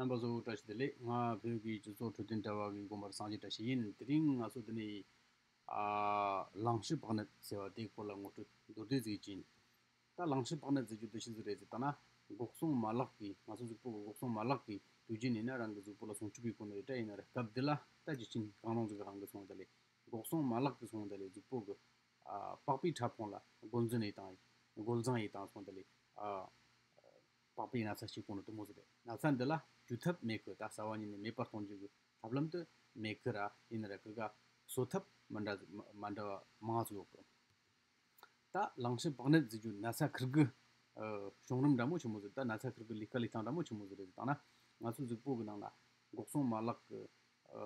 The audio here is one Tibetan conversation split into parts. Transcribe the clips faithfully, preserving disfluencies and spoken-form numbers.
རྣམ་པ་ཚོ་བཀྲ་ཤིས་བདེ་ལེགས། ང་བོད་ཀྱི་སྤྱི་ཚོགས་འཕྲོད་བསྟེན་དྲ་བ་གི་དགོན་པར་སངས་རྒྱས་བཀྲ་ཤིས་ཡིན། དེ་རིང་ང་ཚོ་འདི་ནས་ཨ་གླང་ཆུ་པགས་ནད་ཟེར་བ་དེའི་སྐོར་ལ་ངོ་སྤྲོད་མདོར་བསྡུས་ཟིག་ཅིག་ཡིན། ད་གླང་ཆུ་པགས་ནད་ཟེར་རྒྱུ་དེ་ཆི་ཟིག་རེད་ཟེར་ལྟ་ན། འགོག་སྲུང་མ་ལག་གི་ང་ཚོ་གཟུགས་པོ་གི་འགོག་སྲུང་མ་ལག་གི་དུས་རྒྱུན་ཡིན་ན་རང་གི་གཟུགས་པོ་ལ་སྲུང་སྐྱོབ་ཡེད་གོ་ནི་རེད་དྲ། ཡིན་ན་རེད། སྐབས་འདི་ལ་ད་རྒྱུ་རྐྱེན་གང་རུང་ཟིག་གི་དབང་གིས་སོང་ད་ལས་འགོག་སྲུང་མ་ལག་གི་སོང་ད་ལས་གཟུགས་པོ་གི་ཨ་པགས་པའི་ཕྲ་ཕུང་ལ་རྒོལ་འཛིང་ཡེད་དང་རྒོལ་འཛིང་ཡེད་དང་སོང་ད་ལས་ཨ་པགས་པའི་ན་ཚ་སྐྱེ་གོ་ནོ་དེ་མོ་ཟིག་རེད། ན་ཚ་འདི་ལ་བཅོས་ཐབས་མེད་གི། ད་རྩ་བ་ཉིད་ནས་མེད་པར་གཏོང་རྒྱུ་གི་ཐབས་ལམ་དེ་མེད་གི་ར། ཡིན་ན་ར་ཁིར་ག་གསོ་ཐབས་མི་འདྲ་མི་འདྲ་བ་མང་ང་ཟིག་ཡོད་གི། ད་གླང་ཆུ་པགས་ནད་ཟེར་རྒྱུ་ན་ཚ་ཁིར་གི་ཨ་བྱུང་རིམ་འདྲ་མོ་ཆི་མོ་ཟིག་ད་ན་ཚ་ཁིར་གི་ལས་ཀ་ལས་སྟངས་འདྲ་མོ་ཆི་མོ་ཟིག་རེད་ཟེར་ལྟ་ན། ང་ཚོ་གཟུགས་པོ་གི་ནང་ན་འགོག་སྲུང་མ་ལག་གི་ཨ་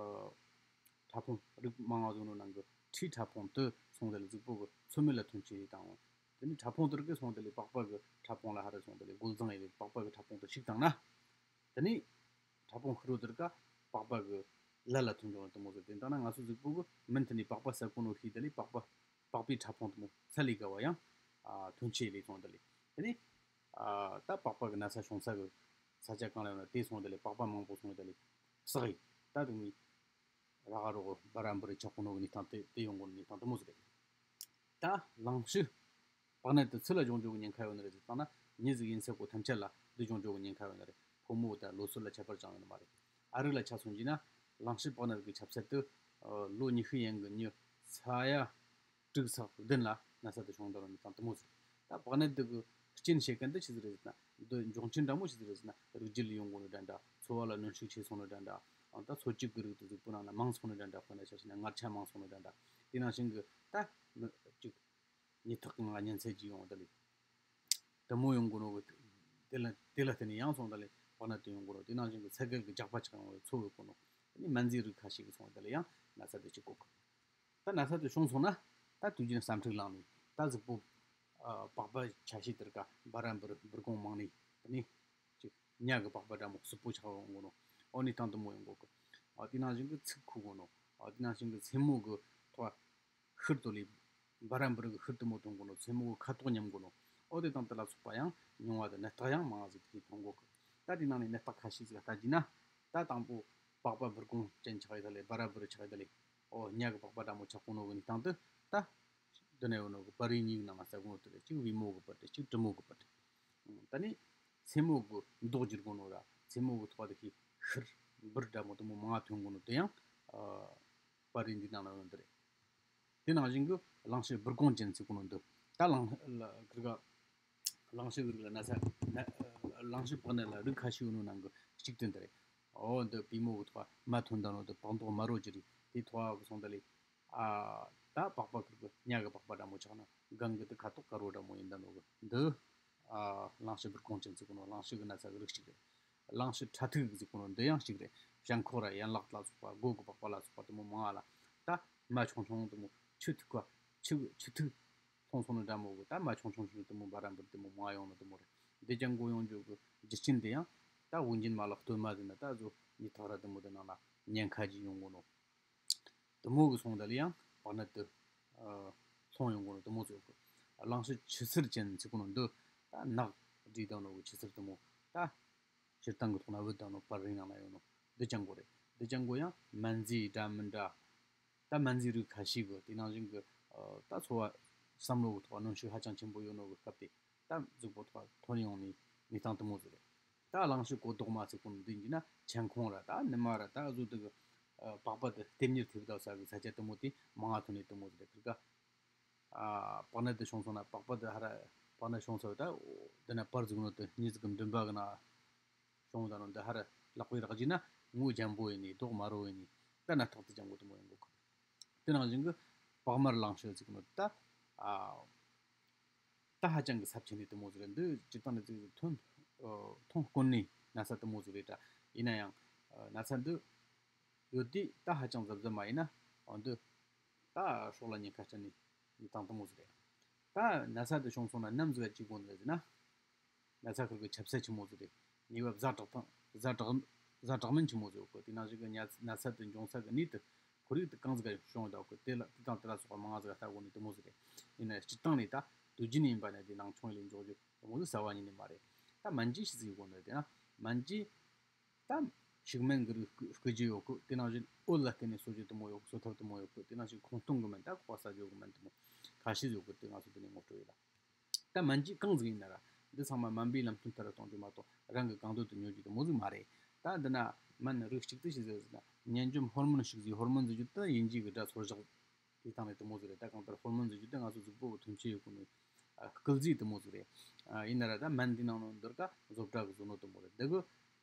ཕྲ་ཕུང་རིགས་མང་ང་ཟིག་ནོ་ནང་གི་མཁྲིས་ཕྲ་ཕུང་དེ་སོང་ད་ལས་གཟུགས་པོ་གི་ཚོད་མེད་ལ་ཐོན་ཆེ་ཡེད་དང་། དེ་ནས་ཕྲ་ཕུང་དེ་རིགས་སོང་ད་ལས་པགས་པ་གི་ཕྲ་ཕུང་ལ་ཧ་ར་སོང་ད་ལས་རྒོལ་འཛིང་ཡེད་ལས་པགས་པ་གི་ཕྲ་ཕུང་དེ་ཞིག་བཏང་ན། དེ་ནས་ཕྲ་ཕུང་ཤི་རོ་དེར་ཀ་པགས་པ་གི་ལ་ལ་ཐོན་འགྲོ་བ་དེ་མོ་ཟིག་དེ་ལྟ་ན་ང་ཚོ་གཟུགས་པོ་གི་མུ་མཐུད་ནས་པགས་པ་ཟ་གོ་ནོ་ཤི་ད་ལས་པགས་པ་པགས་པའི་ཕྲ་ཕུང་དེ་མོ་ཚ་ལས་ག་བ་ཡང་ཨ་ཐོན་ཆེ་ལས་སོང་ད་ལས། དེ་ནས་ཨ་ད་པགས་པ་གི་ན་ཚ་བྱུང་ས་གི་ས་ཆ་གང་ལ་ཡོད་ན་དེ་སོང་ད་ལས་པགས་པ་མང་པོ་སོང་ད་ལས་བསགས་ཡིན། ད་དུང་ནི་ར་ག་རོ་གི་བ་ར་འབུར་ཆགས་གོ་ནོ་གི་གནས་སྟངས་དེ་དེ་ཡོང་གོ་ནོ་གནས་སྟངས་དེ་མོ་ཟིག་རེད། ད་གླང་ཆུ་པགས་ནད་དེ་སུ་ལ་འབྱུང་འགྱོ་གི་ཉེན་ཁ་ཡོད་ནི་རེད་ཟེར་བཏང་ན། མྱི་ཟིག་ཡིན་ས་གོ་ཐམས་ཅད་ལ་འདི་འབྱུང་འགྱོ་གི་ཉེན་ཁ་ཡོད་ནི་རེད། ཕོ་མོ་དང་ལོ་སུ་ལ་ཁྱད་པར་ཅང་ཡོད་ནི་མ་རེད། ཨ་རི་ལ་ཆ་མཚོན་གྱི་ན་གླང་ཆུ་པགས་ནད་ཀྱི་ཁྱབ་ཚད་དེ་ཨ་ལོ་ཉི་ཤུ་ཡན་གི་མྱི་ས་ཡ་དྲུག་ཚེག་བདུན་ལ་ན་ཚ་དེ་བྱུང་ད་ནོ་གནས་སྟངས་དེ་མོ་ཟིག་རེད། ད་པགས་ནད་དེ་གི་རྐྱེན་བྱེད་མཁན་དེ་ཆི་ཟིག་རེད་ཟེར་ན། འདི་འབྱུང་རྐྱེན་འདྲ་མོ་ཆི་ཟིག་རེད་ཟེར་ན། རིགས་རྒྱུད་ལ་ཡོང་གོ་ནི་འདྲ་འདྲ། འཚོ་བ་ལ་གནོན་ཤུགས་ཆེ་སོང་ནི་འདྲ་འདྲ། ཨང་ད་འཚོ་བཅུད་ཀྱི་རིགས་དེ་གཟུགས་པོ་ནང་ན་མང་སོང་ནི་འདྲ་འདྲ། དཔེར་ན་ཆ་བཞག་ན་མངར་ཆ་མང་སོང་ནི་འདྲ་འདྲ། དེ་ནང་བཞིན་གི་ད་མི་གཅིག་ཉི་ཐག་གི་ངང་ཉིན་མཚན་གཅིག་ཡོང་ད་ལས་དེ་མོ་ཡོང་གོ་ནོ་གི། དེ་ལ་དེ་ལ་བརྟེན་ནས་ཡང་སོང་ད་ལས་པགས་ནད་དེ་ཡོང་གོ་ནོ། དེ་ནང་བཞིན་གི་ཚ་གལ་གི་རྒྱགས་པ་ཆགས་ཡོང་བའི་འཚོ་བའི་གོ་ནོ། དེ་ནས་སྨན་རྫས་རིགས་ཁ་ཤས་གི་སོང་ད་ལས་ཡང་ན་ཚ་དེ་ཅིག་གོ་གི། ད་ན་ཚ་དེ་བྱུང་སོང་ན་ད་དུས་རྒྱུན་ཟ་འཕྲུག་ལངས་ནས་ད་གཟུགས་པོ་ཨ་པགས་པ་ཆ་ཤས་དེར་ཀ་འབར་ར་འབུར་འབུར་གོང་མང་ནས། དེ་ནས་ཅིག་ཉ་གི་པགས་པ་འདྲ་མོ་སིལ་པོ་ཆགས་ཡོང་གོ་ནོ། ཨོ་ནི་སྟངས་དེ་མོ་ཡོང་གོ་གི། ཨ་དེ་ནང་བཞིན་གི་ཚིགས་ཁུ་གོ་ནོ། ཨ་དེ་ནང་བཞིན་གི་སེན་མོ་གི་ཐོག་ཤུར་དོ་ལི་འབར་ར་འབུར་གི་ཤུར་དེ་མོ་ཐོན་གོ་ནོ། སེན་མོ་གི་ཁ་དོག་ཉམས་གོ་ནོ། ཨོ་དེ་དང་དེ་ལ་སོགས་པ་ཡང་མྱོང་བ་དང་ནད་རྟགས་ཡང་མང་ཟིག་དེ་མཐོང་གོ་གི། ད་དེ་ནང་ནས་ནད་རྟགས་ཁ་ཤས་ཟིག་ལྟ་རྒྱུ་ན། ད་དང་པོ་པགས་པ་འབུར་གོང་ཅན་ཆགས་ཡི་ད་ལས་འབར་ར་འབུར་ཆགས་ཡི་ད་ལས། ཨོ་ཉ་གི་པགས་པ་འདྲ་མོ་ཆགས་གོ་ནོ་གི་ནི་སྟངས་དེ་ད། འདི་ནས་ཡོད་ནོ་གི་པར་རིས་གཉིས་ཀྱི་ནང་ལ་ཟ་གོ་ནོ་དེ་རེད། གཅིག་བུ་མོ་གི་པར་རེད། གཅིག་གྲུ་མོ་གི་པར་རེད། ད་ནི་སེན་མོ་གི་མདོག་འགྱུར་གོ་ནོ་ར་སེན་མོ་གི་ཐོག་དེ་གི་ཤུར་འབུར་འདྲ་མོ་དེ་མོ་མང་ཐོན་གོ་ནོ་དེ་ཡང་ཨ་པར་རིས་འདི་ནང་ལ་ཡོད་ནོ་དེ་རེད། དེ་ནང་བཞིན་གི་གླང་ཆུ་འབུར་གོང་ཅན་ཟེར་གོ་ནོ་འདི་ད་གླང་ལ་གི་ག་གླང་ཆུ་གི་རིགས་ལ་ན་ཚ་ན་གླང་ཆུ་པགས་ནད་ལ་རིགས་ཁ་ཤས་ཡོད་ནོ་ནང་གི་གཅིག་དེ་འདི་རེད། ཨོ་འདི་པུས་མོ་གི་ཐོག་མ་ཐོན་ད་ནོ་དེ་པགས་མདོག་དམར་རོ་ཅིག་རེད། དེ་ཐོག་གི་སོང་ད་ལས། ཨ་ད་པགས་པ་ཁུར་གི་ཉ་གི་པགས་པ་འདྲ་མོ་ཆགས་ན་སྒང་གི་དེ་ཁ་དོག་དཀར་རོ་འདྲ་མོ་ཡིན་ད་ནོ་གི་འདི། ཨ་གླང་ཆུ་འབུར་གོང་ཅན་ཟེར་གོ་ནོ་གླང་ཆུ་གི་ན་ཚ་གི་རིགས་གཅིག་རེད། གླང་ཆུ་ཁྲ་ཐིག་ཟེར་གོ་ནོ་འདི་ཡང་གཅིག་རེད། བྱང་ཁོག་ར་ཡན་ལག་ལ་སོགས་པ་མགོ་གི་པགས་པ་ལ་སོགས་པ་དེ་མོ་མང་བ་ལ་ད་རྨ་ཆུང་ཆུང་དེ་མོ་ཆུ་ཐིགས་པ་ཆུ་ཆུ་ཐིགས་ལྷུང་སོང་ནི་འདྲ་མོ་གི་ད་རྨ་ཆུང་ཆུང་ཆུང་དེ་མོ་འབར་ར་འབུར་དེ་མོ་མང་ཡོང་ནི་དེ་མོ་རེད། འདི་ཀྱང་མགོ་ཡོང་རྒྱུ་གི་རྒྱུ་རྐྱེན་དེ་ཡང་ད་དབུགས་འབྱིན་མ་ལག་སྟོད་མ་ཟེར་ན་ད་གཟོད་ཉི་ཐག་ར་དེ་མོ་དེ་ནང་ལ་ཉེན་ཁ་ཅིག་ཡོང་གོ་ནོ། དེ་མོ་གི་སོང་ད་ལ་ཡང་པགས་ནད་དེ་ཨ་ལྷུང་ཡོང་གོ་ནོ་དེ་མོ་ཚོ་གི། གླང་ཆུ་ཆུ་སེར་ཅན་ཟེར་གོ་ནོ་འདི་ད་ནག་བསྒྲིགས་བཏང་ནོ་གི་ཆུ་སེར་དེ་མོ་ད་སྤྱིར་བཏང་གི་ཐོག་ན་བུད་བཏང་ནོ་པར་རིས་ནང་ན་ཡོད་ནོ་འདི་ཀྱང་གོ་རེད། འདི་ཀྱང་གོ་ཡང་སྨན་རྫས་འདྲ་མི་འདྲ། ད་སྨན་རྫས་རིགས་ཁ་ཤས་གི་དེ་ནང་བཞིན་གི་ཨ་ད་འཚོ་བ་བསམ་བློ་གི་ཐོག་གནོན་ཤུགས་ཧ་ཅང་ཆེན་པོ་ཡོད་ནོ་གི་སྐབས་དེ། ད་གཟུགས་པོ་ཐོག་ཐོན་ཡོང་ནི་གནས་སྟངས་དེ་མོ་ཟིག་རེད། ད་གླང་ཆུ་གོ་ལྡོག་མ་ཟེར་གོ་ནོ་འདི་ཡིན་ན་མཆན་ཁུང་ར་ད་ནི་མ་ར་ད་གཟོད་དེ་གི་ཨ་པགས་པ་དེ་ལྟེབ་གཉེར་ཐེབས་ད་ས་གི་ས་ཆ་དེ་མོ་དེ་མང་ང་ཐོན་ནི་དེ་མོ་ཟིག་རེད། ཁིར་ག་ཨ་པགས་ནད་དེ་བྱུང་སོང་ན་པགས་པ་དེ་ཧ་ར་པགས་ནད་བྱུང་ས་ད་འདི་ན་པར་ཟིག་ནོ་དེ་མྱི་ཟིག་གི་མགྲིན་པ་གི་ན་བྱུང་ད་ནོ་འདི་ཧ་ར་ལག་པའི་རག་རྗེས་ན་ངོ་རྒྱན་པོ་ཡིན་ནི་མདོག་དམར་རོ་ཡིན་ནི་ད་ནད་རྟགས་དེ་ཀྱང་གོ་དེ་མོ་ཡོང་གོ་གི། དེ་ནང་བཞིན་གི་པགས་དམར་གླང་ཆུ་ཟེར་གི་ནོ་ད། ཨ་ད་ཧ་ཅང་གི་ཚབས་ཆེ་ནི་དེ་མོ་ཟིག་རེད། འདི་སྤྱིར་བཏང་ནི་ཅིག་ཐོན་ཨ་ཐོན་དཀོན་ནི་ན་ཚ་དེ་མོ་ཟིག་རེད་ད། ཡིན་ན་ཡང་ཨ་ན་ཚ་འདི་ཡོད་དུས་ད་ཧ་ཅང་གཟབ་གཟབ་མ་ཡིན་ན་འོ་འདི་ད་སྲོག་ལ་ཉེན་ཁ་སྤྲད་ནི་ནི་སྟངས་དེ་མོ་ཟིག་རེད། ད་ན་ཚ་འདི་བྱུང་སོང་ན་ནམ་ཟིག་ག་ཅིག་དགོས་ནི་རེད་ཟེར་ན། ན་ཚ་ཁུར་གི་ཁྱབ་ཚད་ཆི་མོ་ཟིག་རེད། ནད་པ་ཛ་དྲག་དང་ཛ་དྲག་ཛ་དྲག་མིན་ཆི་མོ་ཟིག་ཡོད་གི། དེ་ནང་བཞིན་གི་ན་ན་ཚ་དེ་འབྱུང་ས་གི་གནས་དེ་ཁོར་ཡུག་དེ་གང་ཟིག་ག་བྱུང་ཡོད་གི། དེ་ལ་དེ་དང་དེ་ལ་སོགས་པ་མང་ང་ཟིག་ག་ལྟ་དགོས་ནི་དེ་མོ་ཟིག་རེད། ཡིན་ན་སྤྱིར་བཏང་ནས་ད་དུས་རྒྱུན་ཡིན་པ་ནས་དེ་ནང་ཆུང་ཡིན་ལས་འཇོག་རྒྱུ་དེ་མོ་ཟིག་རྩ་བ་ཉིད་ནས་མ་རེད། ད་སྨན་བཅོས་ཆི་ཟིག་ཡོད་གོ་ནི་རེད་ན། སྨན་བཅོས་ ད་ཤིག་སྨན་གི་རིགས་བསྐུ་བསྐུ་རྒྱུ་ཡོད་གི། དེ་ནང་བཞིན་འོད་ལ་བརྟེན་ནས་གསོ་རྒྱུ་དེ་མོ་ཡོད་གི། གསོ་ཐབས་དེ་མོ་ཡོད་གི། དེ་ནང་བཞིན་ཁོང་སྟོང་གི་སྨན། ད་ཁོག་པ་ཟ་རྒྱུ་གི་སྨན་དེ་མོ་ཁ་ཤས་ཡོད་གི། དེ་ང་ཚོ་དེ་ནས་ངོ་སྤྲོད་ཡིན་ལ། ད་སྨན་གྱིས་གང་ཟིག་ཡིན་ན་ར། འདི་ཚང་མ་སྨན་པའི་ལམ་སྟོན་ལྟར་གཏོང་རྒྱུ་མ་གཏོགས་རང་གི་གང་འདོད་དུ་ཉོ་རྒྱུ་དེ་མོ་ཟིག་མ་རེད། ད་འདི་ན་སྨན་རིགས་གཅིག་དེ་ཞིག་ཟེར་ཟེར་ན། གཉན་འཇོམས་ཧོར་མོན་ཞིག་ཟེར། ཧོར་མོན་ཟེར་རྒྱུ་དེ་དབྱིན་ཇི་གི་སྒྲ་ཚོར་བཞག་དེ་སྟེང་ནས་དེ་མོ་ཟིག་རེད། ད་གང་ལྟར་ཧོར་མོན་ཟེར་རྒྱུ་དེ་ང་ཚོ་གཟུགས་པོ་གི་མཐུན་རྐྱེན་ཡོད་གོ་ནི་སྐུལ་རྫས་དེ་མོ་ཟིག་རེད། ཡིན་ན་ར་ད་སྨན་འདི་ནང་ནང་འདིར་ཀ་བཟོ་གྲྭ་གི་བཟོ་ནོ་དེ་མོ་རེད། འདི་གི་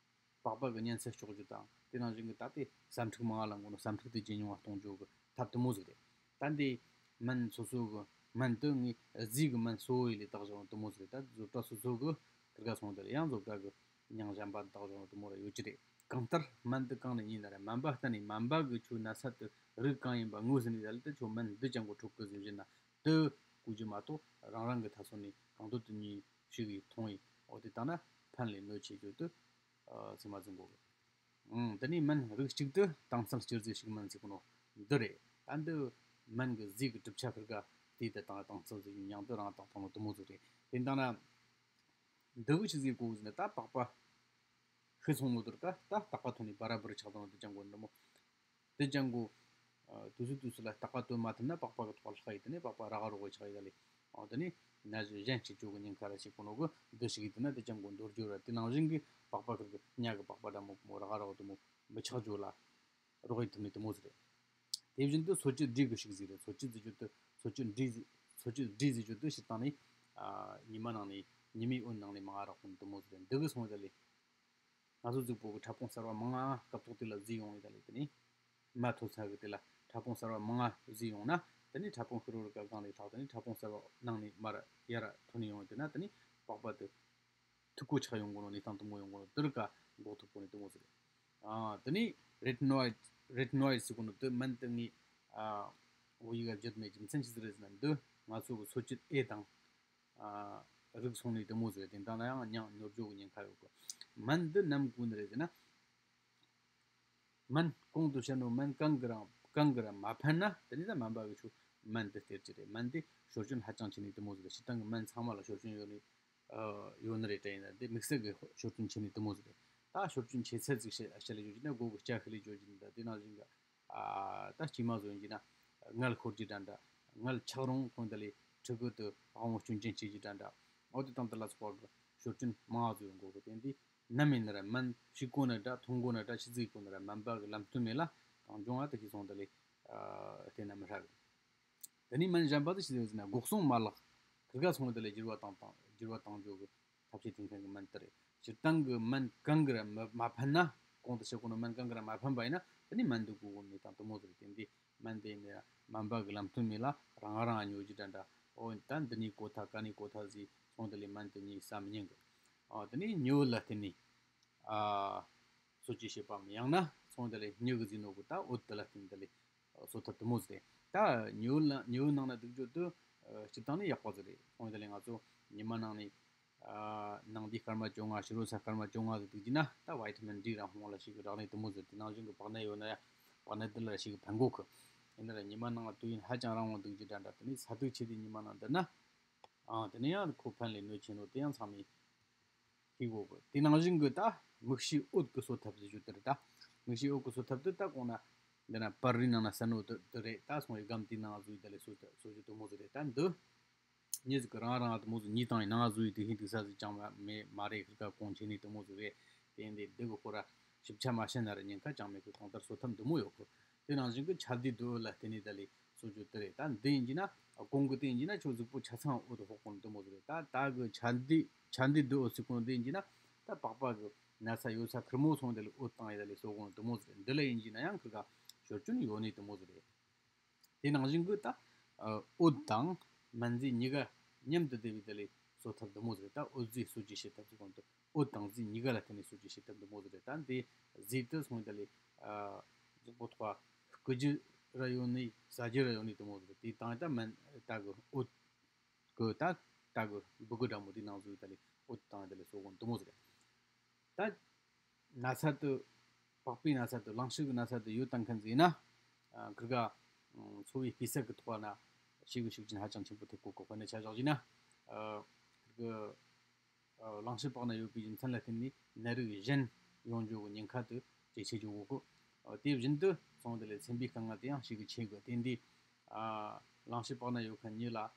པགས་པ་གི་གཉན་ཚད་གཅོག་རྒྱུ་དང་། དེ་ནང་བཞིན་གི་ད་ལྟའི་བསམ་ཕྲུག་མང་ང་ལ་འགོ་ནོ་བསམ་ཕྲུག་དེ་ཇེ་ཉུང་ང་གཏོང་རྒྱུ་གི་ཐབས་དེ་མོ་ཟིག་རེད། ད་འདི་སྨན་སོ་སོ་གི་སྨན་དེ་ངས་རྫས་གི་སྨན་གསོ་བའི་ལས་བཏགས་བཞག་ནོ་དེ་མོ་ཟིག་རེད། ད་བཟོ་གྲྭ་སོ་སོ་གི་ཁིར་ག་སོང་དེ་ལ་ཡང་བཟོ་གྲྭ་གི་མྱིང་གཞན་པ་བཏགས་བཞག་ནོ་དེ་མོ་ར་ཡོད་ཀྱི་རེད། གང་ལྟར་སྨན་དེ་གང་ནས་ཡིན་ན་ར་སྨན་པ་བསྟེན་ནས་སྨན་པ་གི་ཁྱོད་ན་ཚ་དེ་རིགས་གང་ཡིན་པ་ངོས་ཟིན་ནས། ད་ལྟ་ཁྱོད་སྨན་འདི་ཅང་གོ་འཕྲོད་གི་ཟིན་བཞིན་ན་དེ་བསྐུ་རྒྱུ་མ་གཏོགས་རང་རང་གི་ཐ་སོ་ནས་གང་འདོད་དུ་ཉོས་ཤི་གི་འཐུང་ཡིན། འོ་དེ་བཏང་ན་ཕན་ལས་གནོད་ཆེ་རྒྱུ་དེ་ཚེ་མ་འཛིན་དགོས་གི། ཨང་། དེ་ནས་སྨན་རིགས་གཅིག་དེ་དྭངས་གསལ་སྤྱི་རྫས་ཤིག་སྨན་ཟེར་གོ་ནོ་འདི་རེད། ད་འདི་སྨན་གི་རྫས་ཀྱི་གྲུབ་ཆ་ཁིར་ག་དེ་དེ་དང་དྭངས་གསལ་ཟེར་རྒྱུ་མྱིང་དེ་རང་བཏགས་བཏང་ནོ་དེ་མོ་ཟིག་རེད། དེ་བཏང་ན་འདི་གི་ཆི་ཟིག་གོ་ཟིན་ན། ད་པགས་པ་ཤི་སོང་ནོ་དེར་ཀ་ད་རྟག་པ་ཐོན་ནས་བ་ར་བུ་ར་ཆགས་བཏང་ནོ་དེ་ཅང་གོ་འདི་མོ། དེ་ཅང་གོ་དུས་སུ་དུས་སུ་ལ་རྟག་པ་དོན་མ་ཐུབ་ན་པགས་པ་གི་ཐོག་ལྷག་ཡི། དེ་ནས་པགས་པ་ར་ག་རོ་གོ་ཆགས་ཡི་ད་ལེ། འོ་དེ་ནས་ན་གཞོན་གཞན་གཅིག་ཅོ་གི་ཉེན་ཁ་ར་ཞིག་གོ་ནོ་གི་འདི་ཞིག་ཡིན། དེ་ན་དེ་ཅང་གོ་འདོར་རྒྱུ་ར། དེ་ནང་བཞིན་གི་པགས་པ་ཁིར་གི་ཉ་གི་པགས་པ་འདྲ་མོ་མོ་ར་ག་རོ་དེ་མོ་མི་ཆགས་རྒྱུ་ལ་རོགས་ཡིན་ཐུབ་ནི་དེ་མོ་ཟིག་རེད། དེ་བཞིན་དུ་གསོ་བཅུད་འབྲས་གི་ཤིག་ཟིག་རེད། གསོ་བཅུད་ཟེར་རྒྱུ་དེ་གསོ་བཅུད་འབྲས་ཟེར། གསོ་བཅུད་འབྲས་ཟེར་རྒྱུ་དེ་སྤྱིར་བཏང་ནས་ཨ་ཉི་མ་ནང་ནས་ཉི་མའི་འོད་ནང་ནས་མང་རག་གོ་ནི་དེ་མོ་ཟིག་རེད། འདི་གི་སོང་ད་ལེ། ང་ཚོ་གཟུགས་པོ་གི་ཕྲ་ཕུང་གསར་བ་མང་ང་སྐབས་ཐོག་དེ་ལ་བཟོས་ཡོང་ཡོད་ད་ལེ། དེ་ནས་མ་ཐོ་ཚ་གི་དེ་ལ་ཕྲ་ཕུང་གསར་བ་མང་ང་བཟོས་ཡོང་ན། དེ་ནས་ཕྲ་ཕུང་ཤི་རོ་རི་ག་གང་ལས་ཁྲག་དེ་ནས་ཕྲ་ཕུང་གསར་བ་ནང་ནས་མར་ཡར་ཐོན་ཡོང་ཡོད། དེ་ན་དེ་ནས་པགས་པ་དེ་མཐུག་པོ་ཆགས་ཡོང་གོ་ནོ་གནས་སྟངས་དེ་མོ་ཡོང་གོ་ནོ་དེར་ཀ་འགོག་ཐུབ་གོ་ནི་དེ་མོ་ཟིག་རེད། ཨ་དེ་ནས་རེ་ཊི་ནོ་ཡིད། རེ་ཊི་ནོ་ཡིད་ཟེར་གོ་ནོ་དེ་སྨན་དེ་ངས་ཨ་བོད་ཡིག་ག་བརྗོད་མེད་རྒྱུ་མཚན་ཅི་ཟིག་རེད་ཟེར་ན། འདི་ང་ཚོ་གི་གསོ་བཅུད་ཨེ་དང་ཨ་རིགས་སོང་ནས་དེ་མོ་ཟིག་རེད། དེ་འདྲ་ན་ཡང་ཉང་ཉོར་འཇོག་གི་ཉེན་ཁ་ཡོད་གི། སྨན་འདི་ནམ་གོ་ནི་རེད་ཟེར་ན། སྨན་གོང་དུ་བཤད་ནོ་སྨན་གང་གི་རང་གང་གི་རང་མ་ཕན་ན། དེ་ནས་ད་སྨན་པ་གི་ཆུ་སྨན་འདི་སྟེར་གྱི་རེད། སྨན་འདི་ཞོར་སྐྱོན་ཧ་ཅང་ཆེ་ནི་དེ་མོ་ཟིག་རེད། སྤྱིར་བཏང་གི་སྨན་ཚང་མ་ལ་ཞོར་སྐྱོན་ཡོད་ནི་ཨ་ཡོད་ནི་རེད་དྲན་ཡིན་ན། འདི་དམིགས་བསལ་གི་ཞོར་སྐྱོན་ཆེ་ནི་དེ་མོ་ཟིག་རེད། ད་ཞོར་སྐྱོན་ཆེ་ཚད་ཟིག་བཤད་བཤད་ལས་བརྗོད་ཀྱི་ན། མགོ་གི་སྐྲ་ཤི་ལས་བརྗོད་ཀྱི་ན། ད་དེ་ནང་བཞིན་གི་ཨ་ད་སྐྱེས་མ་བཟོ་ཡིན་གྱི་ན་མངལ་ཤོར་གྱི་འདྲ་འདྲ། མངལ་ཆགས་རུང་ཁོང་ད་ལས་ཕྲུ་གུ་དེ་དབང་བོ་སྐྱོན་ཅན་སྐྱེ་གྱི་འདྲ་འདྲ། འོ་དེ་དང་དེ་ལ་སོགས་པ་གི་ཞོར་སྐྱོན་མང་བ་བཟོ་ཡོང་གོ་གི། དེ་འདི་ནམ་ཡིན་ན་ར་སྨན་ཞིག་གོ་ན་འདྲ། འཐུང་གོ་ན་འདྲ། ཆི་ཟིག་གོ་ན་ར་སྨན་པ་གི་ལམ་སྟོན་མེད་ལ་གང་བྱུང་བ་དེ་ཤི་སོང་ད་ལས་ཨ་བསྟེན་ན་མི་ཧྲ་གི། དེ་ནས་སྨན་གཞན་པ་དེ་ཤི་ཟེར་ཟེར་ན། འགོག་སྲུང་མ་ལག་ཁིར་ག་སོང་ད་ལས་འགྱུར་བ་བཏང་བཏང་འགྱུར་བ་བཏང་འཇོག་གི་ཐབས་ཤེས་བསྟེན་མཁན་གི་སྨན་དེ་རེད། སྤྱིར་བཏང་གི་སྨན་གང་གི་ར་མ་མ་ཕན་ན། གོང་དུ་བཤད་གོ་ནོ་སྨན་གང་གི་ར་མ་ཕན་པ་ཡིན་ན། དེ་ནས་སྨན་འདི་དགོས་གོ་ནི་དང་དེ་མོ་ཟིག་རེད། དེ་འདི་སྨན་དེ་ནི་སྨན་པ་གི་ལམ་སྟོན་མེད་ལ་རང་རང་ཉོ་རྒྱུ་འདྲ་འདྲ། ཨོ་ད་འདི་ནས་གོ་ཐལ་ག་ནས་གོ་ཐལ་ཟེར་སོང་ད་ལས་སྨན་དེ་ཉོས་ཟ་མི་ཉན་གི། ཨོ་དེ་ནས་ཉོ་ལ་བརྟེན་ནས་ཨ་གསོ་བཅོས་བྱེད་པའམ། ཡང་ན་སོང་ད་ལས་ཉོ་གི་ཟེར་ནོ་གི་ད་འོད་དེ་ལ་བརྟེན་ད་ལས་གསོ་ཐབས་དེ་མོ་ཟིག་རེད། ད་ཉོ་ལ་ཉོ་ནང་ན་འདུག་རྒྱུ་དེ་སྤྱིར་བཏང་ནས་ཡག་པ་ཟིག་རེད། སོང་ད་ལས་ང་ཚོ་ཉི་མ་ནང་ནས་ཨ་ནངས་དུས་སྐར་མ་བཅོ་ལྔ། ཕྱི་དྲོ་ས་སྐར་མ་བཅོ་ལྔ་ཟིག་འདུག་རྒྱུ་ན། ད་བི་ཊ་མིན་ཌི་རང་ཧོང་ལ་ཞིག་གི་རག་ལས་དེ་མོ་ཟིག། དེ་ནང་བཞིན་གི་པགས་ནད་ཡོད་ན་ཡང་པགས་ནད་དེ་ལ་ཞིག་གི་ཕན་གོ་གི། ཡིན་ན་ར་ཉི་མ་ནང་དུས་ཡུན་ཧ་ཅང་རིང་བོ་འདུག་རྒྱུ་འདྲ་འདྲ། དེ་ནས་ས་དུག་ཆེ་དུས་ཉི་མ་ནང་འདུག་ན། ཨ་དེ་ནས་ཡང་ཁོ་ཕན་ལས་གནོད་ཆེ་ནོ་དེ་ཡང་ཚང་མས་ཤེས་དགོས་གི། དེ་ནང་བཞིན་གི་ད་མིག་ཤེལ་འོད་ཀྱི་གསོ་ཐབས་ཟེར་རྒྱུ་དེ་རེད། ད་མིག་ཤེལ་འོད་ཀྱི་གསོ་ཐབས་དེ་ད་གོང་ན་འདི་ན་པར་རིས་ནང་ན་གསལ་ནོ་དེ་དེ་རེད། ད་སོང་བའི་སྒམ་དེའི་ནང་བཟོས་ད་ལས་གསོ་གསོ་རྒྱུ་དེ་མོ་ཟིག་རེད། ད་འདི་མྱི་ཟིག་གི་རང་རང་དེ་མོ་ཟིག་ཉོས་བཏང་ཡིན་ནང་བཟོས་ཡི་དེ་ཧིན་དུ་ས་ཟིག་ཅང་མ་མེད་མ་རེད། ཁིར་ཀ་གོང་ཆེ་ནི་དེ་མོ་ཟིག་རེད། དེ་ཡིན་དེ་འདི་གི་ཁོ་ར་ཞིབ་ཆ་མ་བཤད་ན་ར་ཉེན་ཁ་ཅང་མེད་གི། གང་ལྟར་གསོ་ཐབས་འདི་མོ་ཡོད་གི། དེ་ནང་བཞིན་གི་ཆ་འདི་འདི་འོད་ལ་བརྟེན་ནས་ད་ལས་གསོ་རྒྱུ་དེ་རེད། ད་འདི་ཡིན་གྱི་ན་གོང་གི་དེ་ཡིན་གྱི་ན་ཁྱོད་གཟུགས་པོ་ཆ་ཚང་འོད་ཕོག་གོ་ནི་དེ་མོ་ཟིག་རེད། ད་ད་གི་ཆ་འདི་ཆ་འདི་འདི་འོད་ཟེར་གོ་ནི་འདི་ཡིན་གྱི་ན་ད་པགས་པ་གི་ན་ཚ་ཡོད་ས་ཁེར་མོ་སོང་དེ་ལས་འོད་བཏང་ཡི་ད་ལས་གསོ་གོ་ནི་དེ་མོ་ཟིག་རེད། འདི་ལ་ཡིན་གྱི་ན་ཡང་ཁིར་ཀ་ཞོར་སྐྱོན་ཡོད་ནི་དེ་མོ་ཟིག་རེད། དེ་ནང་བཞིན་གྱི་ད་འོད་དང་སྨན་རྫས་གཉིས་ཀ་མཉམ་དུ་བསྡེབས་པའི་ད་ལས་གསོ་ཐབས་འདི་མོ་ཟིག་རེད། ད་འོད་རྫས་གསོ་བཅོས་བྱེད་ཐབས་ཟེར་གོ་ནི་འདི་འོད་དང་རྫས་གཉིས་ཀ་ལ་བརྟེན་ནས་གསོ་བཅོས་བྱེད་ཐབས་འདི་མོ་ཟིག་རེད། ད་འདི་རྫས་དེ་སོང་ད་ལས་གཟུགས་པོ་ཐོག་བསྐུ་རྒྱུ་ར་ཡོད་ནི་ཟ་རྒྱུ་ར་ཡོད་ནི་དེ་མོ་ཟིག་རེད། དེ་དང་ད་སྨན་ད་གི་འོད་གི་ད་ད་གི་སྦུ་གུ་འདྲ་མོ་དེ་ནང་བཟོས་ད་ལས་འོད་དང་ད་ལས་གསོ་གོ་ནི་དེ་མོ་ཟིག་རེད། ད་ན་ཚ་དེ་པགས་པའི་ན་ཚ་དེ་གླང་ཤུ་གི་ན་ཚ་དེ་ཡོད་བཏང་མཁན་ཟིག་ཡིན་ན། ཨ་ཁིར་ཀ་ཨ་འཚོ་བའི་སྤུས་ཚད་ཀྱི་ཐོག་ན་ཤི་གི་ཤུགས་རྐྱེན་ཧ་ཅང་ཆེན་པོ་ཐེབས་གོ་གི། དཔེར་ན་ཆ་བཞག་བྱས་ན་ཨ་ཁིར་ཀ་ཨ་གླང་ཤུ་པགས་ནད་ཡོད་པའི་རྒྱུ་མཚན་ལ་བརྟེན་ནས་ནད་རིགས་གཞན་ ཡོང་རྒྱུ་གི་ཉེན་ཁ་དེ་ཇེ་ཆེ་འགྱོ་གོ་གི། ཨ། དེ་བཞིན་དུ་སོང་དེ་ལས་སེམས་པའི་དཀའ་ངལ་དེ་ཡང་ཞེ་གི་ཆེ་གི། དེ་འདི། ཨ། གླེང་བྱེད་སྤགས་ནད་ཡོད་མཁན་གཉིས་ལ། ཨ།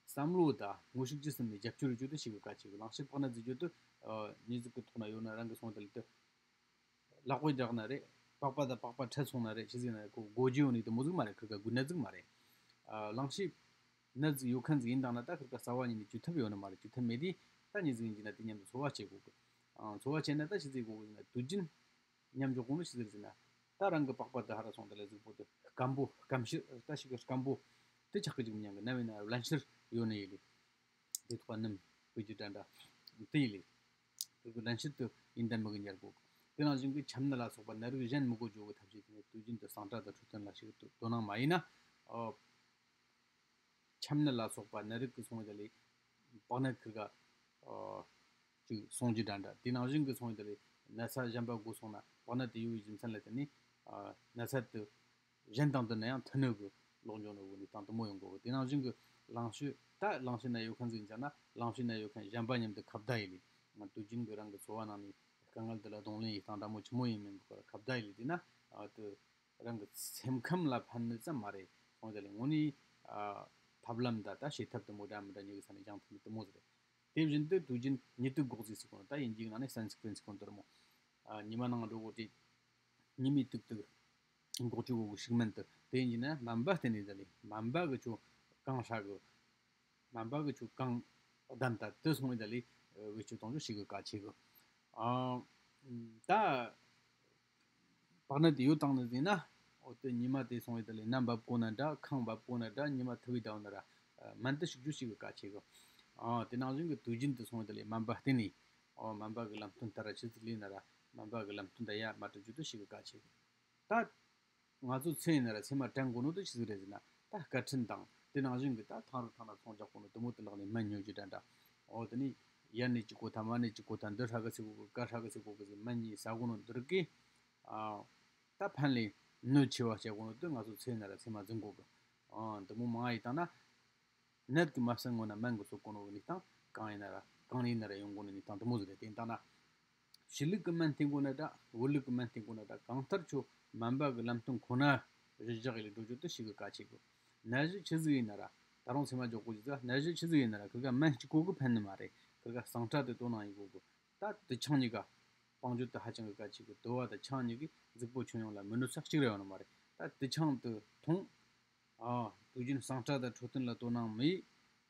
བསམ་བློ་དང་དངོས་ཤུགས་ཀྱི་སེམས་ནས་རྒྱབ་སྐྱོར་རྒྱུ་དེ་ཞེ་གི་གལ་ཆེ་གི། གླེང་བྱེད་སྤགས་ནད་ཟེར་རྒྱུ་དེ། ཨ། མྱི་ཟིག་གི་ཐོག་ན་ཡོད་ན་རང་གི་སོང་དེ་ལས་དེ། ལག་པས་བརྒྱབ་ན་རེད། པགས་པ་དང་པགས་པ་འཕྲད་སོང་ན་རེད། ཅི་ཟིག་ན་རེད། ཁོ་དགོས་རྒྱུ་ཡོད་ནི་དེ་མོ་ཟིག་མ་རེད། ཁིར་ཀ་འགོས་ནད་ཟིག་མ་རེད། ཨ། གླེང་བྱེད་ནད་ཟིག་ཡོད་མཁན་ཟིག་ཡིན་དང་ན་ད་ཁིར་ཀ་རྩ་བ་ཉིད་ནས་བཅོས་ཐབས་ཡོད་ནི་མ་རེད། བཅོས་ཐབས་མེད་དུས་ད་མྱི་ཟིག་ཡིན་གྱི་ན་དེ་མཉམ་དུ་འཚོ་བ་བྱེད་དགོས་གི། ཨ། འཚོ་བ་བྱས་ན་ད་ཅི་ཟིག་དགོས་གི་ཟེར་ན། དུས་རྒྱུན་མཉམ་འཇོག་དགོས་ནི་ཅི་ཟིག་རེད་ཟེར་ན། ད་རང་གི་པགས་པ་དེ་ཧ་ར་སོང་དེ་ལས་གཟུགས་པོ་དེ་སྐམ་པོ་སྐམ་ཤི་ད་ཞིག་གི་སྐམ་པོ་དེ་ཆགས་གི་འཇུག་མི་ཉན་གི། ན་བས་ན་བརླན་གཤེར་ཡོད་ནི་ཡིན་ལི། དེ་ཐོག་སྣུམ་བུ་རྒྱུ་འདྲ་འདྲ་དེ་ཡིན་ལི། དེ་གི་བརླན་གཤེར་དེ་ཡིན་ད་མི་གི་ཉར་དགོས། དེ་ནང་བཞིན་གི་ཆམ་ནད་ལ་སོགས་པ་ནད་རིགས་གཞན་མི་འགོ་འཇུག་གི་ཐབས་ཤེས་དེ་ནས་དུས་རྒྱུན་དུ་གཙང་སྦྲ་དང་འཕྲོད་བསྟེན་ལ་ཞིག་དོ་སྣང་མ་ཡིན་ན། ཨོ། ཆམ་ནད་ལ་སོགས་པ་ནད་རིགས་ཀྱི་སོང་བའི་ད་ལས་པགས་ནད་ཁིར་ག་ཨོ་ཅིག་སོང་རྒྱུ་འདྲ་འདྲ། དེ་ནང་བཞིན་གི་སོང་བའི་ད་ལས་ན་ཚ་གཞན་པ་འགོས་སོང་ན། པགས་ནད་དེ་ཡོད་པའི་རྒྱུ་མཚན་ལ་བརྟེན་ནས། ཨ། ན་ཚ་དེ་གཞན་དང་བསྡུར་ན་ཡང་མཐུན་ནོ་གི་ལོག་འགྱོ་ནོ་གི་གནས་སྟངས་དེ་མོ་ཡོང་གོ་གི། དེ་ནང་བཞིན་གི་གླེང་བྱེད་ད་གླེང་བྱེད་ནད་ཡོད་མཁན་ཟིག་ཡིན་ཀྱང་ན་གླེང་བྱེད་ནད་ཡོད་མཁན་གཞན་པ་མཉམ་དུ་ཁ་བརྡ་ཡེ་ལས། ང་དུས་རྒྱུན་གི་རང་གི་འཚོ་བ་ནང་ནས་དཀའ་ངལ་དེ་ལ་གདོང་ལེན་ཡེ་སྟངས་འདྲ་མོ་ཆི་མོ་ཡིན་མིན་གི་སྐོར་ཁ་བརྡ་ཡེ་ལས། དེ་ན། ཨ། དེ་རང་གི་སེམས་ཁམས་ལ་ཕན་ནི་ཙམ་མ་རེད། སོང་དེ་ལས་དངོས་གནས། ཨ། ཐབས་ལམ་ད་ད་བྱེད་ཐབས་དེ་མོ་འདྲ་མི་འདྲ་གཉིས་ཀྱི་ས་ནས་སྦྱང་ཐུབ་ནི་དེ་མོ་ཟིག་རེད། དེ་བཞིན་དུ་དུས་རྒྱུན་ཉི་དུག་འགོག་རྫས་ཟེར་གོ་ནོ། ད་དབྱིན་ཇིའི་ནང་ནས་སན་སི་ཀི་རིན་ཟེར་གོ་ནོ་དེ་མོ། ཨ། ཉི་མ་ནང་འགྲོ་གོ་དུས་ཉི་མའི་དུག་དེ་འགོག་བཅོས་གོ་གི་ཤིག་སྨན་དེ། དེ་ཡིན་གྱི་ན་སྨན་པ་བསྟེན་ནས་ད་ལས་སྨན་པ་གིས་ཁྱོ་གང་ཧྲ་གི། སྨན་པ་གིས་ཁྱོ་གང་གདམ་ད་དེ་སོང་བའི་ད་ལས་བེད་སྤྱོད་གཏོང་རྒྱུ་ཞེ་གི་གལ་ཆེ་གི། ཨ། ད་པགས་ནད་དེ་ཡོད་དང་ནི་ཟིན་ན། འོ་དེ་ཉི་མ་དེ་སོང་བའི་ད་ལས་ན་འབབ་གོ་ན་འདྲ། ཁང་འབབ་གོ་ན་འདྲ། ཉི་མ་ཐུག་གི་ད་བ་ན་ར། ཨ། སྨན་དེ་ཞུགས་རྒྱུ་ཞེ་གི་གལ་ཆེ་གི། ཨ། དེ་ནང་བཞིན་གི་དུས་རྒྱུན་དུ་སོང་བའི་ད་ལས་སྨན་པ་བསྟེན་ནས། འོ། སྨན་པ་གི་ལམ་སྟོན་ལྟར་ཆི་ཟིག་ལས་ན་ར། སྨན་པ་གི་ལམ་སྟོན་དེ་ཡ་མ་དྲན་རྒྱུ་དེ་ཞེ་གི་གལ་ཆེ་གི། ད་ང་ཚོ་ཚེ་ཡིན་ན་ར་ཚེ་མ་དྲན་དགོ་ནོ་དེ་ཆི་ཟིག་རེད་ཟེར་ན། ད་སྐད་འཕྲིན་དང་དེ་ནང་བཞིན་གི་ད་ཐང་རུ་ཐང་ན་ཚོང་རྒྱག་གོ་ནོ་དེ་མོ་དེ་ལག་ནས་སྨན་ཉོ་རྒྱུ་འདྲ་འདྲ། འོ་དེ་ནས་ཡར་ནས་ཅིག་གོ་ཐལ། མར་ནས་ཅིག་གོ་ཐལ། འདི་ཧྲ་གི་ཟེར་གོ་གི། ག་ཧྲ་གི་ཟེར་གོ་གི་ཟེར། སྨན་གཉིས་ཟ་གོ་ནོ་འདི་རིགས་གི། ཨ། ད་ཕན་ལས་གནོད་ཆེ་བ་བྱེད་གོ་ནོ་དེ་ང་ཚོ་ཚེ་ཡིན་ན་ར་ཚེ་མ་འཛིན་དགོ་གི། ཨ། འདི་མོ་མང་ང་ཡེ་བཏང་ན། ནད་ཀྱིས་མ་བསད་སྔོན་ན་སྨན་གྱིས་གསོ་གོ་ནོ་གི་གནས་སྟངས་གང་ཡིན་ན་ར། གང་ཡིན་ན་ར་ཡོང་གོ་ནི་གནས་སྟངས་དེ་མོ་ཟིག་རེད། དེ་ཡིན་ད་ན། ཕྱི་ལུགས་ཀྱི་སྨན་བསྟེན་གོ་ན་འདྲ། བོད་ལུགས་ཀྱི་སྨན་བསྟེན་གོ་ན་འདྲ། གང་ལྟར་ཁྱོ་སྨན་པ་གི་ལམ་སྟོན་ཁོ་ན་གཞི་བཞག་ཡེ་ལས་འགྲོ་རྒྱུ་དེ་ཞེ་གི་གལ་ཆེ་གི། ནད་གཞི་ཆི་ཟིག་ཡིན་ན་ར། ད་རུང་ཚེ་མ་འཇོག་གོ་རྒྱུ་ཟིག། ནད་གཞི་ཆི་ཟིག་ཡིན་ན་ར། ཁིར་ག་སྨན་གཅིག་པོ་གིས་ཕན་ནི་མ་རེད། ཁིར་ག་གཙང་སྦྲ་དེ་དོ་སྣང་ཡེ་དགོ་གི། ད་དུད་ཆང་གཉིས་ཀ་སྤང་རྒྱུ་དེ་ཧ་ཅང་གི་གལ་ཆེ་གི། དུ་བ་དང་ཆང་གཉིས་ཀས་གཟུགས་པོ་ཁྱོན་ཡོངས་ལ་མི་གནོད་ས་གཅིག་ར་ཡོད་ནི་མ་རེད། ད་དུད་ཆང་དེ་འཐུང་། ཨ། དུས་རྒྱུན་གཙང་སྦྲ་དང་འཕྲོད་བསྟེན་ལ་དོ་སྣང་མེད།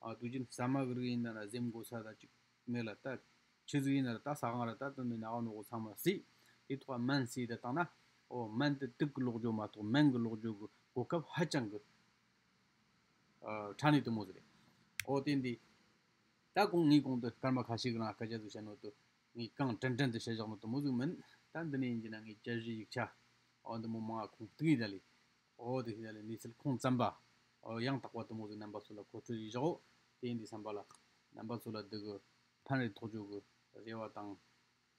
ཨ། དུས་རྒྱུན་ཟ་མ་གི་རིགས་ཡིན་ན་ར་ཟས་མགོ་ས་དང་གཅིག་མེད་ལ། ད་ཆི་ཟིག་ཡིན་ན་ར་ད་ཟ་གང་ར་ད་དོན་མེད་ན་ཨ་ནོ་གོ་ཚང་མ་ཟོས། དེ་ཐོག་སྨན་ཟོས་དེ་བཏང་ན། འོ། སྨན་དེ་དུག་གི་ལོག་རྒྱུ་མ་གཏོགས་སྨན་གི་ལོག་རྒྱུ་གི་གོ་སྐབས་ཧ་ཅང་གི། ཨ། ཕྲ་ནི་དེ་མོ་ཟིག་རེད། འོ། དེ་འདི། ད་གོང་ངས་གོང་དུ་སྐར་མ་ཁ་ཤས་ཀྱི་ནང་སྐད་ཆ་ཟིག་བཤད་ནོ་དེ་ངས་གང་དྲན་དྲན་དུ་བཤད་བཞག་ནོ་དེ་མོ་ཟིག་མིན། ད་འདི་ནས་ཡིན་གྱི་ན་ངས་དཔྱད་གཞི་ཡིག་ཆ། འོ། འདི་མོ་མང་ང་ཁུངས་གཏུགས་ཡེ་ད་ལས། འོ། དེ་ཤེས་ད་ལས་གནས་ཚུལ་ཁུངས་བཙན་པ། འོ། ཡང་དག་པ་དེ་མོ་ཟིག་རྣམ་པ་ཚོ་ལ་མཁོ་སྤྲོད་ཡེ་བཞག་འོ། དེ་ཡིན་དུས་ཙམ་པ་ལ་རྣམ་པ་ཚོ་ལ་འདི་གི་ཕན་རེ་ཐོགས་རྒྱུ་གི་རེ་བ་དང་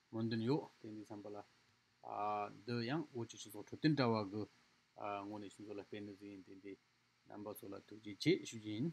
སྨོན་འདུན་ཡོད། དེ་ཡིན་དུས་ཙམ་པ་ལ། ཨ། འདི་ཡང་བོད་ཀྱི་སྤྱི་ཚོགས་འཕྲོད་བསྟེན་དྲ་བ་གི། ཨ། ངོས་ནས་ཁྱེད་ཚོ་ལ་སྤེལ་ནི་ཟིག་ཡིན། དེ་འདི་རྣམ་པ་ཚོ་ལ་ཐུགས་རྗེ་ཆེ་ཞུ་རྒྱུ་ཡིན།